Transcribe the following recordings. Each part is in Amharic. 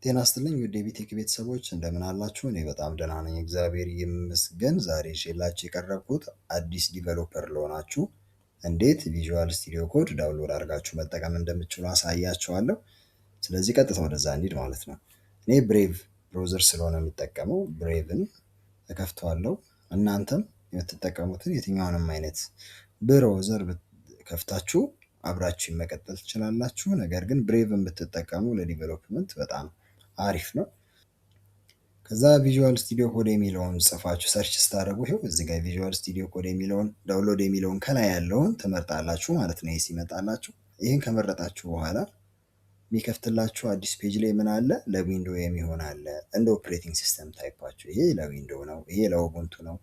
ጤና ይስጥልኝ ውድ የቢቴክ ቤተሰቦች፣ እንደምን አላችሁ? እኔ በጣም ደህና ነኝ፣ እግዚአብሔር ይመስገን። ዛሬ ይዤላችሁ የቀረብኩት አዲስ developer ለሆናችሁ እንዴት Visual Studio Code download አድርጋችሁ መጠቀም እንደምትችሉ አሳያችኋለሁ። ስለዚህ ቀጥታ ወደዛ እንሂድ ማለት ነው። እኔ Brave browser ስለሆነ የምጠቀመው Brave ን እከፍተዋለሁ። እናንተም የምትጠቀሙትን የትኛውንም አይነት browser ከፍታችሁ አብራችሁ መቀጠል ትችላላችሁ። ነገር ግን Brave ን ብትጠቀሙ ለ development በጣም አሪፍ ነው። ከዛ Visual Studio Code የሚለውን ጽፋችሁ search ስታደርጉ ይኸው እዚህ ጋር Visual Studio Code የሚለውን download የሚለውን ከላይ ያለውን ትመርጣላችሁ ማለት ነው። ይህ ሲመጣላችሁ ይህን ከመረጣችሁ በኋላ የሚከፍትላችሁ አዲስ page ላይ ምን አለ? ለ Window የሚሆን አለ። እንደ operating system type ኣችሁ ይሄ ለ Window ነው፣ ይሄ ለ Ubuntu ነው፣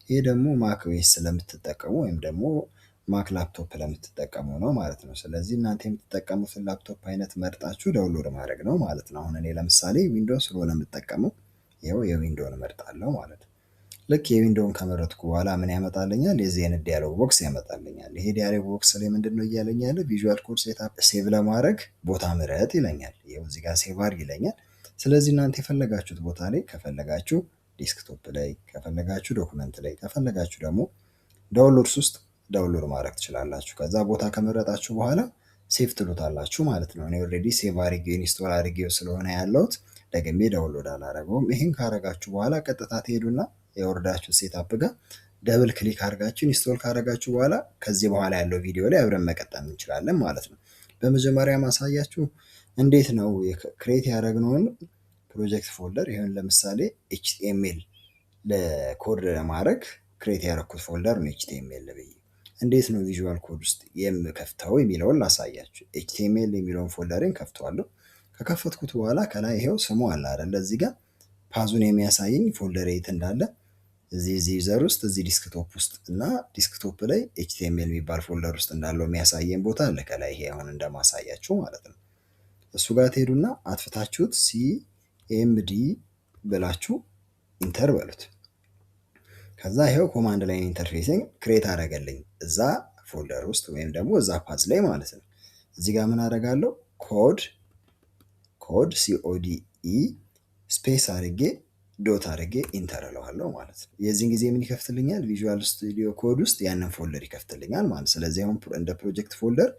ይሄ ደግሞ Mac OS ለምትጠቀሙ ወይም ደግሞ Mac laptop ለምትጠቀሙ ነው ማለት ነው። ስለዚህ እናንተ የምትጠቀሙትን ላፕቶፕ አይነት መርጣችሁ download ማድረግ ነው ማለት ነው። አሁን እኔ ለምሳሌ Window ስለሆነ የምጠቀመው ይኸው የ Window ን እመርጣለሁ ማለት ነው። ልክ የ Window ን ከመረጥኩ በኋላ ምን ያመጣልኛል? የዚህ አይነት dialog box ያመጣልኛል። ይሄ dialog box ላይ ምንድን ነው እያለኝ ያለ? Visual Code setup save ለማድረግ ቦታ ምረጥ ይለኛል። ይኸው እዚህ ጋር save አድርግ ይለኛል። ስለዚህ እናንተ የፈለጋችሁት ቦታ ላይ፣ ከፈለጋችሁ desktop ላይ፣ ከፈለጋችሁ document ላይ፣ ከፈለጋችሁ ደግሞ downloads ውስጥ download ማድረግ ትችላላችሁ። ከዛ ቦታ ከመረጣችሁ በኋላ save ትሉታላችሁ ማለት ነው። እኔ already save አድርጌ install አድርጌው ስለሆነ ያለሁት ደግሜ download አላረገውም። ይህን ካረጋችሁ በኋላ ቀጥታ ትሄዱና ያወረዳችሁት setup ጋር double click አድርጋችሁ install ካረጋችሁ በኋላ ከዚህ በኋላ ያለው ቪዲዮ ላይ አብረን መቀጠል እንችላለን ማለት ነው። በመጀመሪያ ማሳያችሁ እንዴት ነው create ያደረግነውን project folder፣ ይሁን ለምሳሌ HTML ለ code ለማድረግ create ያደረኩት folder ነው፣ HTML ብዬ እንዴት ነው Visual Code ውስጥ የምከፍተው የሚለውን ላሳያችሁ። HTML የሚለውን folder ን ከፍተዋለሁ። ከከፈትኩት በኋላ ከላይ ይሄው ስሙ አለ አይደለ? እዚህ ጋር path ኡን የሚያሳየኝ folder የት እንዳለ፣ እዚህ user ውስጥ፣ እዚህ desktop ውስጥ እና desktop ላይ HTML የሚባል folder ውስጥ እንዳለው የሚያሳየን ቦታ አለ ከላይ፣ ይሄ አሁን እንደማሳያችሁ ማለት ነው። እሱ ጋር ትሄዱና አጥፍታችሁት CMD ብላችሁ enter በሉት። ከዛ ይሄው command line interface ን create አደረገልኝ እዛ folder ውስጥ ወይም ደግሞ እዛ path ላይ ማለት ነው። እዚህ ጋር ምን አደርጋለሁ? Code code CODE space አድርጌ dot አድርጌ enter እለዋለሁ ማለት ነው። የዚህን ጊዜ ምን ይከፍትልኛል? Visual Studio Code ውስጥ ያንን folder ይከፍትልኛል ማለት። ስለዚህ አሁን እንደ project folder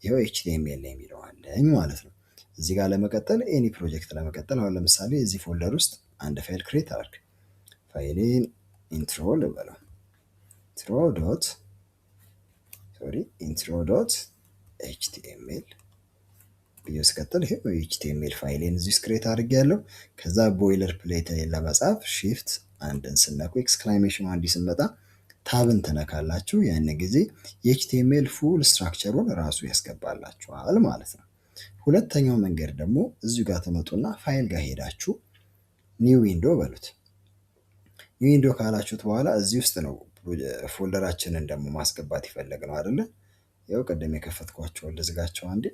ይኸው HTML የሚለው አለኝ ማለት ነው። እዚህ ጋር ለመቀጠል፣ any project ለመቀጠል፣ አሁን ለምሳሌ እዚህ folder ውስጥ አንድ file create አድርግ። File ኤን intro ልበለው። Intro dot, sorry, intro.html ብዬ ስቀጥል ይሄ HTML file ኤን እዚህ ውስጥ create አድርጌያለሁ። ከዛ boilerplate ለመጻፍ shift አንድን ስነኩ exclamation ኑ አንዲ ስንመጣ tab ን ትነካላችሁ። ያን ጊዜ የ HTML full structure ኡን ራሱ ያስገባላችኋል ማለት ነው። ሁለተኛው መንገድ ደግሞ እዚሁ ጋር ትመጡና ፋይል ጋር ሄዳችሁ new window በሉት። New window ካላችሁት በኋላ እዚህ ውስጥ ነው folder ኣችንን ደግሞ ማስገባት የፈለግነው አይደለ? ያው ቅድም የከፈትኳቸውን ልዝጋቸው አንዴ።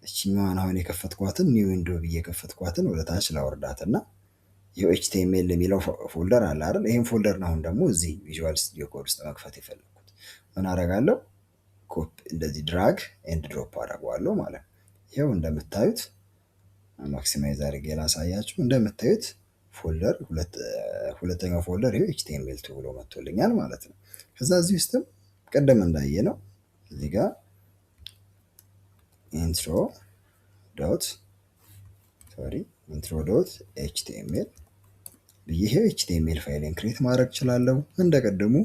እችኛዋን አሁን የከፈትኳትን new window ብዬ የከፈትኳትን ወደ ታች ላወርዳትና ይኸው HTML የሚለው folder አለ አይደል? ይሄን folder ነው አሁን ደግሞ እዚህ Visual Studio Code ውስጥ መክፈት የፈለግኩት። ምን አደርጋለሁ? ኮፒ እንደዚህ drag and drop አደርገዋለሁ ማለት ነው። ይኸው እንደምታዩት maximize አድርጌ ላሳያችሁ። እንደምታዩት folder ሁለተኛው folder ይኸው HTML two ብሎ መጥቶልኛል ማለት ነው። ከዛ እዚህ ውስጥም ቅድም እንዳየነው እዚህ ጋር intro dot, sorry, intro.html ብዬ ይሄው HTML file ን create ማድረግ እችላለሁ። እንደ ቅድሙ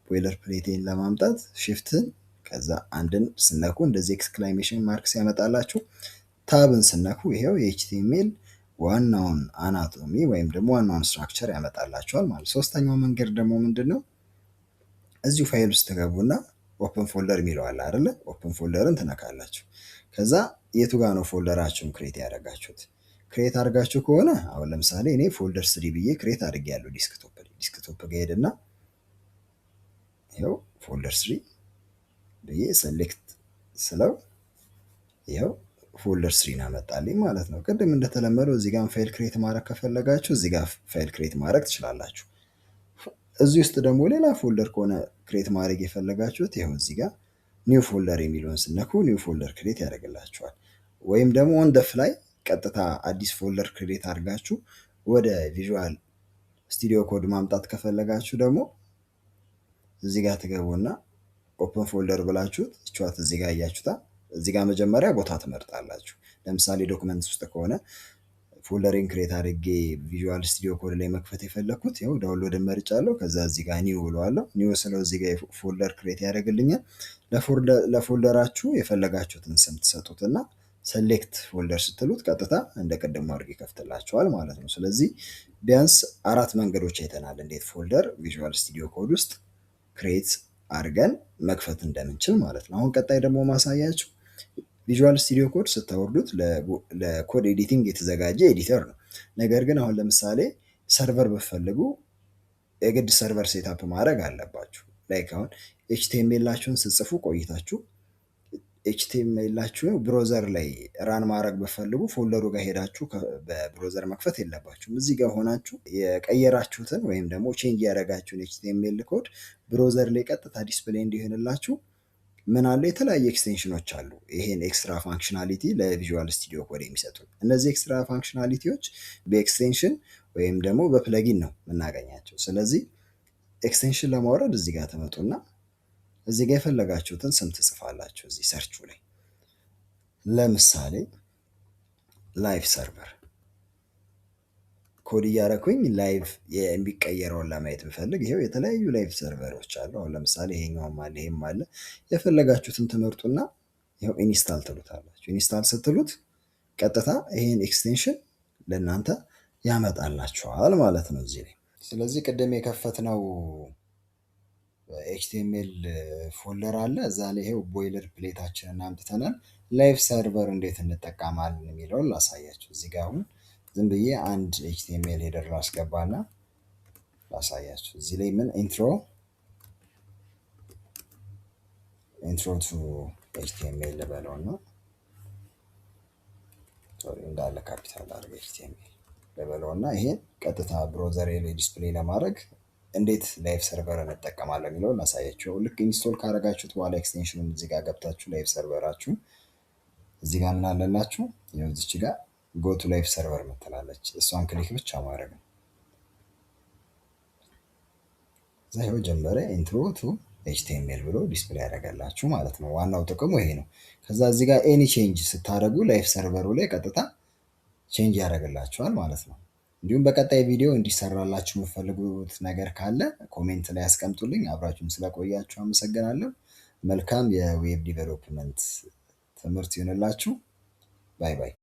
boilerplate ኤን ለማምጣት shift ን ከዛ አንድን ስነኩ እንደዚህ exclamation mark ሲያመጣላችሁ tab ን ስነኩ ይሄው የ HTML ዋናውን anatomy ወይም ደግሞ ዋናውን structure ያመጣላችኋል ማለት። ሶስተኛው መንገድ ደግሞ ምንድን ነው? እዚሁ ፋይል ውስጥ ትገቡና open folder የሚለው አለ አይደለ? Open folder ን ትነካላችሁ። ከዛ የቱ ጋር ነው folder ኣችሁን create ያደረጋችሁት? Create አድርጋችሁ ከሆነ አሁን ለምሳሌ እኔ folder three ብዬ create አድርጌያለሁ desktop ላይ። Desktop ጋር ሄድና ይኸው folder three ብዬ select ስለው ይኸው folder three ን አመጣልኝ ማለት ነው። ቅድም እንደተለመደው እዚህ ጋር file create ማድረግ ከፈለጋችሁ እዚህ ጋር file create ማድረግ ትችላላችሁ። እዚህ ውስጥ ደግሞ ሌላ folder ከሆነ create ማድረግ የፈለጋችሁት ይኸው እዚህ ጋር new folder የሚለውን ስነኩ new folder create ያደርግላችኋል። ወይም ደግሞ on the fly ቀጥታ አዲስ folder create አድርጋችሁ ወደ Visual Studio Code ማምጣት ከፈለጋችሁ ደግሞ እዚህ ጋር ትገቡና open folder ብላችሁት እችዋት እዚህ ጋር እያችሁታ እዚህ ጋር መጀመሪያ ቦታ ትመርጣላችሁ። ለምሳሌ document ውስጥ ከሆነ folder ኤን create አድርጌ Visual Studio Code ላይ መክፈት የፈለግኩት ይኸው download መርጫለሁ። ከዛ እዚህ ጋር new ብለዋለሁ። New ስለው እዚህ ጋር folder create ያደርግልኛል። ለ folder ኣችሁ የፈለጋችሁትን ስም ትሰጡትና select folder ስትሉት ቀጥታ እንደ ቅድሙ አድርግ ይከፍትላችኋል ማለት ነው። ስለዚህ ቢያንስ አራት መንገዶች አይተናል፣ እንዴት folder Visual Studio Code ውስጥ create አድርገን መክፈት እንደምንችል ማለት ነው። አሁን ቀጣይ ደግሞ ማሳያችሁ Visual Studio Code ስታወርዱት ለ code editing የተዘጋጀ editor ነው። ነገር ግን አሁን ለምሳሌ server ብትፈልጉ የግድ server setup ማድረግ አለባችሁ። Like አሁን HTML ኣችሁን ስትጽፉ ቆይታችሁ HTML ኣችሁን browser ላይ run ማድረግ ብትፈልጉ folder ኡ ጋር ሄዳችሁ በ browser መክፈት የለባችሁም። እዚህ ጋር ሆናችሁ የቀየራችሁትን ወይም ደግሞ change ያደረጋችሁን HTML code browser ላይ ቀጥታ display እንዲሆንላችሁ ምን አለ የተለያዩ extension ኖች አሉ። ይሄን extra functionality ለ Visual Studio Code የሚሰጡ እነዚህ extra functionality ዎች በ extension ወይም ደግሞ በ plugin ነው የምናገኛቸው። ስለዚህ extension ለማውረድ እዚህ ጋር ትመጡና እዚህ ጋር የፈለጋችሁትን ስም ትጽፋላችሁ። እዚህ search ኡ ላይ ለምሳሌ live server code እያደረኩኝ live የሚቀየረውን ለማየት ብፈልግ ይሄው የተለያዩ live server ኦች አሉ። አሁን ለምሳሌ ይሄኛውም አለ ይሄም አለ። የፈለጋችሁትን ትመርጡና ይኸው install ትሉታላችሁ። Install ስትሉት ቀጥታ ይሄን extension ለእናንተ ያመጣላችኋል ማለት ነው እዚህ ላይ። ስለዚህ ቅድም የከፈትነው HTML folder አለ እዛ ላይ ይሄው boilerplate ኣችንን አምጥተናል። Live server እንዴት እንጠቀማለን የሚለውን ላሳያችሁ። እዚህ ጋር አሁን ዝም ብዬ አንድ HTML header ላስገባና ላሳያችሁ። እዚህ ላይ ምን intro to HTML ልበለውና sorry እንዳለ ካፒታል አድርገ HTML ልበለውና ይሄን ቀጥታ browser ላይ display ለማድረግ እንዴት live server እንጠቀማለን የሚለውን ላሳያችሁ። ልክ install ካደረጋችሁት በኋላ extension ኑን እዚህ ጋር ገብታችሁ live server ኣችሁ እዚህ ጋር ምን አለላችሁ? ይኸው እዚች ጋር go to live server ምትላለች። እሷን click ብቻ ማድረግ ነው። እዛ ይኸው ጀመረ intro to HTML ብሎ display ያደርጋላችሁ ማለት ነው። ዋናው ጥቅሙ ይሄ ነው። ከዛ እዚህ ጋር any change ስታደርጉ live server ኡ ላይ ቀጥታ change ያደርግላችኋል ማለት ነው። እንዲሁም በቀጣይ ቪዲዮ እንዲሰራላችሁ የምትፈልጉት ነገር ካለ comment ላይ አስቀምጡልኝ። አብራችሁን ስለቆያችሁ አመሰግናለሁ። መልካም የ web development ትምህርት ይሁንላችሁ። Bye bye።